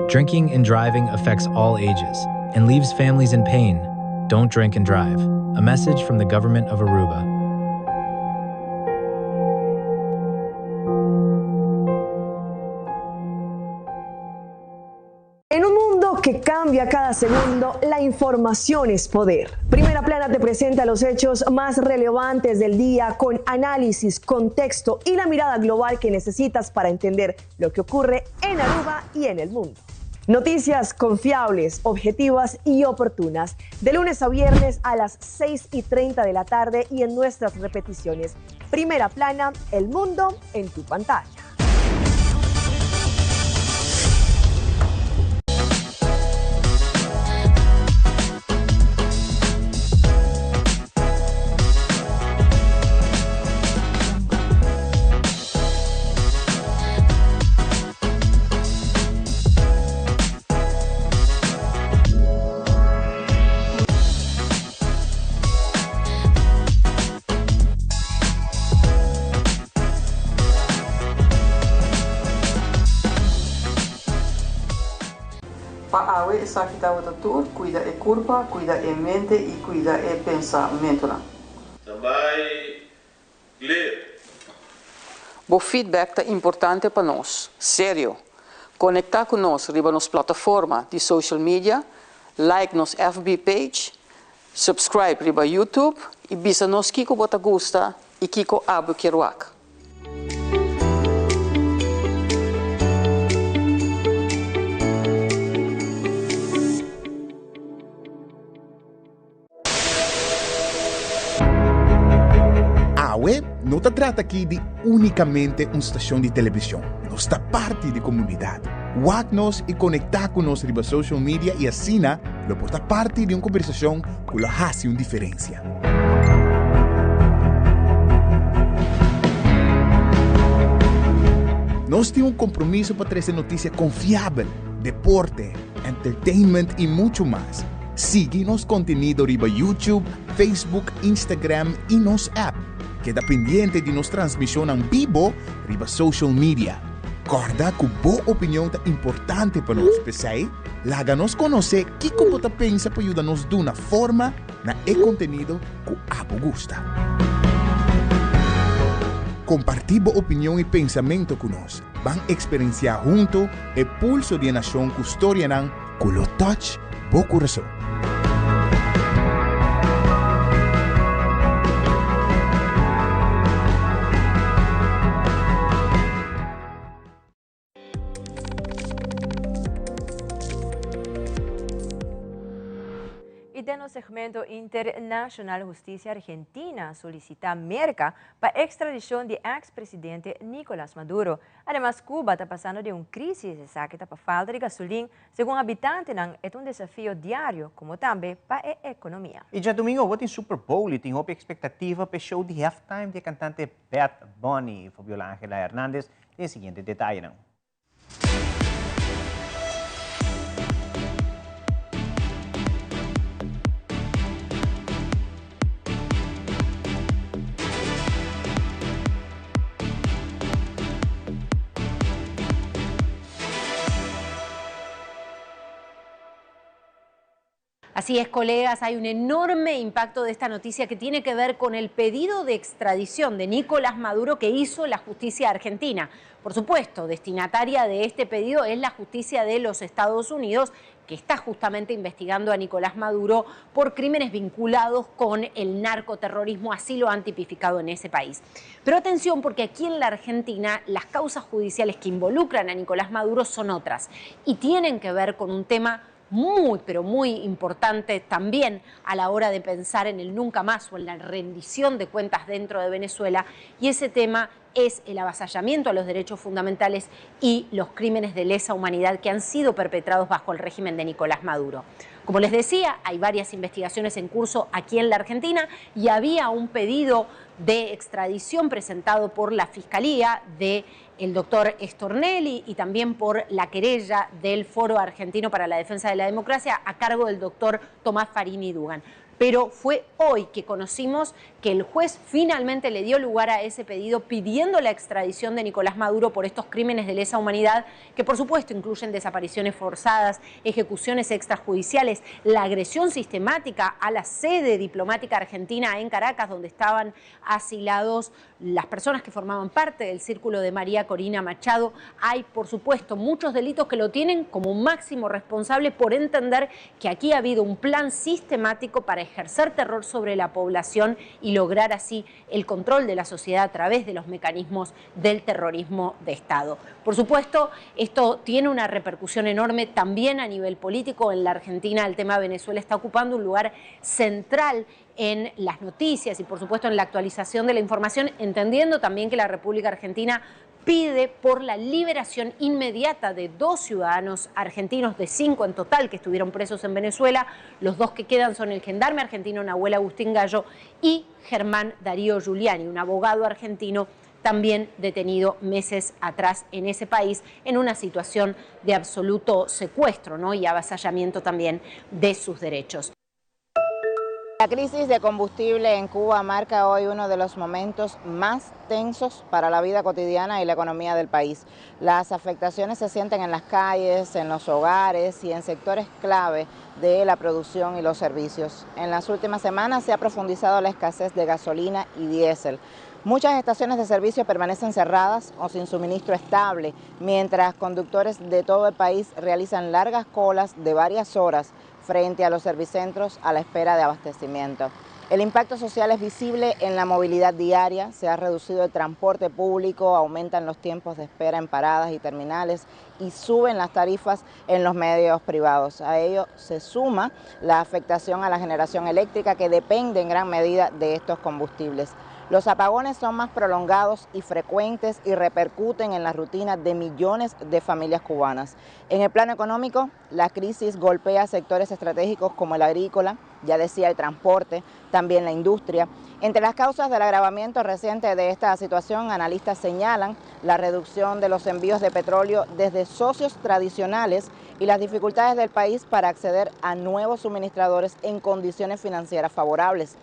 Drinking and driving affects all ages and leaves families in pain. Don't drink and drive. A message from the government of Aruba. En un mundo que cambia cada segundo, la información es poder. Primera Plana te presenta los hechos más relevantes del día con análisis, contexto y la mirada global que necesitas para entender lo que ocurre en Aruba y en el mundo. Noticias confiables, objetivas y oportunas. De lunes a viernes a las 6 y 30 de la tarde y en nuestras repeticiones. Primera plana, el mundo en tu pantalla. Pa awe esaki tabata tur, cuida e curpa, cuida e mente y cuida e pensamentonan. Tambay clear. Bo feedback ta importante pa nos. Serio! Conecta cu nos riba nos plataforma di social media, like nos FB page, subscribe riba YouTube y bisa nos kico bo ta gusta y kico abo kier wak. Awe no ta trata aki di únikamente un stashon di televishon, nos ta parti di komunidat. Wak nos i konektá ku nos riba social media i asina lo por ta parti di un kombersashon ku lo hasi un diferensia. Nos tin un kompromiso pa trese notisia konfiabel. deporte, entertainment y mucho mas. Sigui nos contenido riba YouTube, Facebook, Instagram y nos app. Keda pendiente di nos transmisionnan bibo riba social media. Corda cu bo opinion ta importante pa nos, p'esey, laga nos conoce kico bo ta pensa pa yuda nos duna forma na e contenido cu abo gusta. Comparti bo opinion y pensamento cu nos. Ban experiencia hunto e pulso di e nacion cu storianan cu lo touch bo curason. Y den nos segmento internacional Husticia Argentina solicita Merca pa extradicion di ex-presidente Nicolas Maduro. Ademas Cuba ta pasando den un crisis, esaki ta pa falta di gasolin, segun habitantenan e ta un desafio diario como tambe pa e economia. Y djadomingo awor tin Super Bowl y tin hopi expectativa pa e show di halftime di e cantante Bad Bunny. Fabiola Angela Hernandez tin e siguiente detayenan. Así es, colegas, hay un enorme impacto de esta noticia que tiene que ver con el pedido de extradición de Nicolás Maduro que hizo la justicia argentina. Por supuesto, destinataria de este pedido es la justicia de los Estados Unidos, que está justamente investigando a Nicolás Maduro por crímenes vinculados con el narcoterrorismo, así lo han tipificado en ese país. Pero atención, porque aquí en la Argentina las causas judiciales que involucran a Nicolás Maduro son otras y tienen que ver con un tema muy, pero muy importante también a la hora de pensar en el nunca más o en la rendición de cuentas dentro de Venezuela, y ese tema es el avasallamiento a los derechos fundamentales y los crímenes de lesa humanidad que han sido perpetrados bajo el régimen de Nicolás Maduro. Como les decía, hay varias investigaciones en curso aquí en la Argentina y había un pedido de extradición presentado por la Fiscalía de el doctor Stornelli y también por la querella del Foro Argentino para la Defensa de la Democracia a cargo del doctor Tomás Farini Dugan. Pero fue hoy que conocimos que el juez finalmente le dio lugar a ese pedido pidiendo la extradición de Nicolás Maduro por estos crímenes de lesa humanidad, que por supuesto incluyen desapariciones forzadas, ejecuciones extrajudiciales, la agresión sistemática a la sede diplomática argentina en Caracas, donde estaban asilados las personas que formaban parte del círculo de María Corina Machado. Hay, por supuesto, muchos delitos que lo tienen como máximo responsable por entender que aquí ha habido un plan sistemático para ejercer terror sobre la población y lograr así el control de la sociedad a través de los mecanismos del terrorismo de Estado. Por supuesto, esto tiene una repercusión enorme también a nivel político. En la Argentina el tema de Venezuela está ocupando un lugar central en las noticias y por supuesto en la actualización de la información, entendiendo también que la República Argentina pide por la liberación inmediata de 2 ciudadanos argentinos, de 5 en total que estuvieron presos en Venezuela. Los 2 que quedan son el gendarme argentino Nahuel Agustín Gallo y Germán Darío Giuliani, un abogado argentino también detenido meses atrás en ese país, en una situación de absoluto secuestro, ¿no?, y avasallamiento también de sus derechos. La crisis de combustible en Cuba marca hoy uno de los momentos más tensos para la vida cotidiana y la economía del país. Las afectaciones se sienten en las calles, en los hogares y en sectores clave de la producción y los servicios. En las últimas semanas se ha profundizado la escasez de gasolina y diésel. Muchas estaciones de servicio permanecen cerradas o sin suministro estable, mientras conductores de todo el país realizan largas colas de varias horas frente a los servicentros a la espera de abastecimiento. El impacto social es visible en la movilidad diaria, se ha reducido el transporte público, aumentan los tiempos de espera en paradas y terminales y suben las tarifas en los medios privados. A ello se suma la afectación a la generación eléctrica que depende en gran medida de estos combustibles. Los apagones son más prolongados y frecuentes y repercuten en la rutina de millones de familias cubanas. En el plano económico, la crisis golpea sectores estratégicos como el agrícola, Ya decía el transporte, también la industria. Entre las causas del agravamiento reciente de esta situación, analistas señalan la reducción de los envíos de petróleo desde socios tradicionales y las dificultades del país para acceder a nuevos suministradores en condiciones financieras favorables.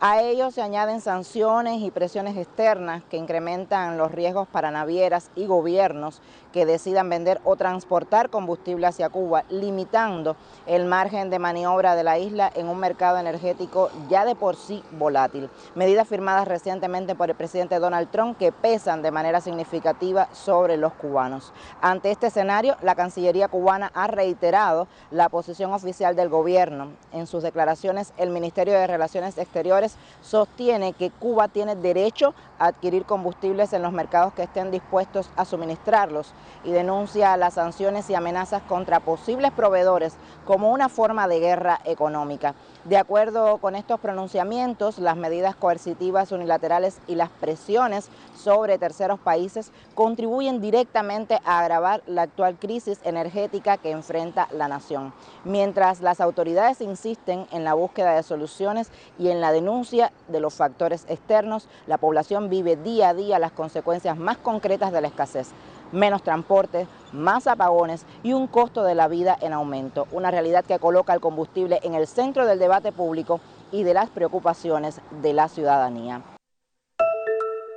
A ello se añaden sanciones y presiones externas que incrementan los riesgos para navieras y gobiernos que decidan vender o transportar combustible hacia Cuba, limitando el margen de maniobra de la isla en un mercado energético ya de por sí volátil. Medidas firmadas recientemente por el presidente Donald Trump que pesan de manera significativa sobre los cubanos. Ante este escenario, la Cancillería cubana ha reiterado la posición oficial del gobierno. En sus declaraciones, el Ministerio de Relaciones Exteriores sostiene que Cuba tiene derecho a adquirir combustibles en los mercados que estén dispuestos a suministrarlos y denuncia las sanciones y amenazas contra posibles proveedores como una forma de guerra económica. De acuerdo con estos pronunciamientos, las medidas coercitivas unilaterales y las presiones sobre terceros países contribuyen directamente a agravar la actual crisis energética que enfrenta la nación. Mientras las autoridades insisten en la búsqueda de soluciones y en la denuncia de los factores externos, la población vive día a día las consecuencias más concretas de la escasez menos transporte, más apagones y un costo de la vida en aumento. Una realidad que coloca al combustible en el centro del debate público y de las preocupaciones de la ciudadanía.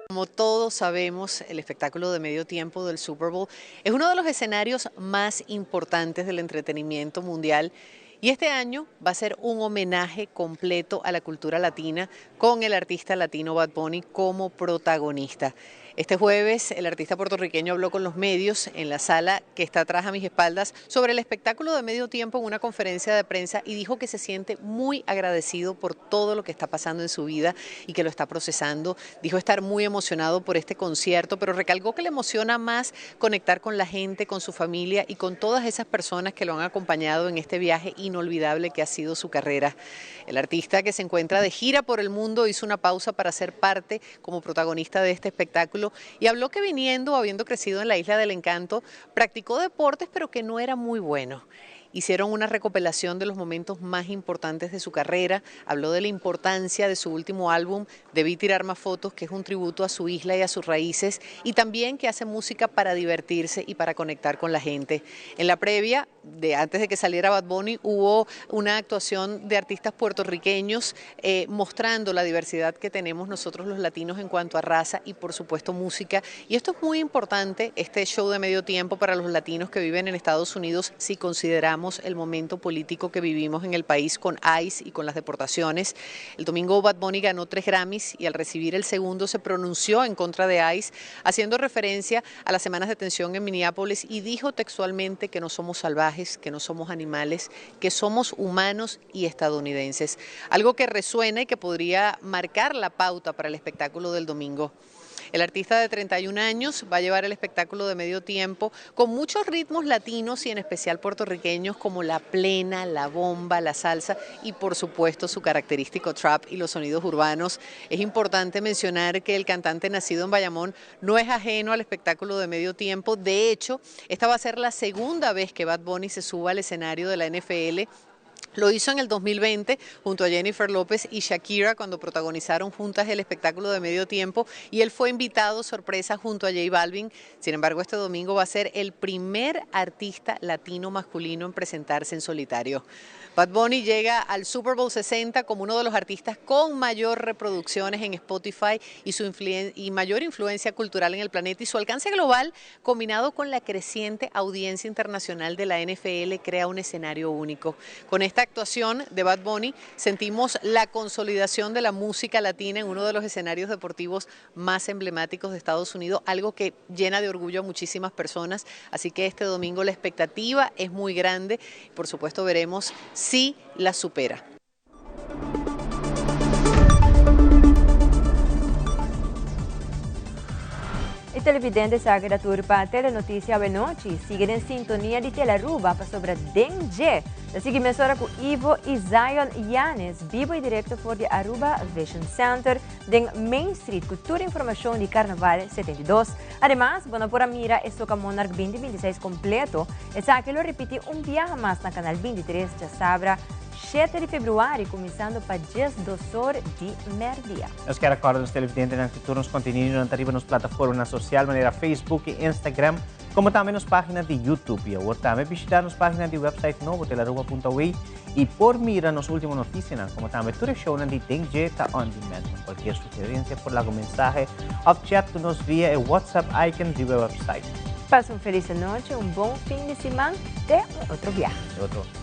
Como todos sabemos, el espectáculo de medio tiempo del Super Bowl es uno de los escenarios más importantes del entretenimiento mundial y este año va a ser un homenaje completo a la cultura latina con el artista latino Bad Bunny como protagonista. Este jueves el artista puertorriqueño habló con los medios en la sala que está atrás a mis espaldas sobre el espectáculo de medio tiempo en una conferencia de prensa y dijo que se siente muy agradecido por todo lo que está pasando en su vida y que lo está procesando. Dijo estar muy emocionado por este concierto, pero recalcó que le emociona más conectar con la gente, con su familia y con todas esas personas que lo han acompañado en este viaje inolvidable que ha sido su carrera. El artista que se encuentra de gira por el mundo hizo una pausa para ser parte como protagonista de este espectáculo y habló que viniendo, habiendo crecido en la Isla del Encanto, practicó deportes pero que no era muy bueno. Hicieron una recopilación de los momentos más importantes de su carrera, habló de la importancia de su último álbum, Debí tirar más fotos, que es un tributo a su isla y a sus raíces, y también que hace música para divertirse y para conectar con la gente. En la previa, de antes de que saliera Bad Bunny, hubo una actuación de artistas puertorriqueños eh, mostrando la diversidad que tenemos nosotros los latinos en cuanto a raza y por supuesto música. Y esto es muy importante, este show de medio tiempo para los latinos que viven en Estados Unidos, si consideramos el momento político que vivimos en el país con ICE y con las deportaciones. El domingo Bad Bunny ganó tres Grammys y al recibir el segundo se pronunció en contra de ICE, haciendo referencia a las semanas de tensión en Minneapolis y dijo textualmente que no somos salvajes, que no somos animales, que somos humanos y estadounidenses. Algo que resuena y que podría marcar la pauta para el espectáculo del domingo. El artista de 31 años va a llevar el espectáculo de medio tiempo con muchos ritmos latinos y en especial puertorriqueños como la plena, la bomba, la salsa y por supuesto su característico trap y los sonidos urbanos. Es importante mencionar que el cantante nacido en Bayamón no es ajeno al espectáculo de medio tiempo. De hecho, esta va a ser la segunda vez que Bad Bunny se suba al escenario de la NFL. Lo hizo en el 2020 junto a Jennifer López y Shakira cuando protagonizaron juntas el espectáculo de medio tiempo y él fue invitado sorpresa junto a J Balvin. Sin embargo, este domingo va a ser el primer artista latino masculino en presentarse en solitario. Bad Bunny llega al Super Bowl 60 como uno de los artistas con mayor reproducciones en Spotify y su y mayor influencia cultural en el planeta y su alcance global combinado con la creciente audiencia internacional de la NFL crea un escenario único. Con esta actuación de Bad Bunny sentimos la consolidación de la música latina en uno de los escenarios deportivos más emblemáticos de Estados Unidos, algo que llena de orgullo a muchísimas personas. Así que este domingo la expectativa es muy grande. Por supuesto veremos si la supera. E televidente sa keda tur pa Telenoticia awenochi. Sigui den sintonia di Telearuba pasobra den dje ta sigui mesora cu Ivo y Zion Yanes bibo y directo for di Aruba Vision Center den Main Street cu tur informacion di Carnaval 72. Ademas bo no por a mira e Soca Monarch 2026 completo. Esaki lo ripiti un biaha mas na Canal 23 djasabra. 7 di februari cuminsando pa 12 or di merdia. Nos kier recorda nos televidentenan cu tur nos contenidonan ta riba nos plataformanan social manera Facebook y Instagram, como tambe nos pagina di YouTube. Y awor tambe bishita nos pagina di website nobo telaruba.awe y por mira nos ultimo noticianan, como tambe tur e shownan di Den Dje ta on demand. Pa cualkier sugerencia por laga un mensahe of chat cu nos via e WhatsApp icon riba e website. Pasa un feliz anochi, un bon fin di siman, te un otro biaha. Te otro.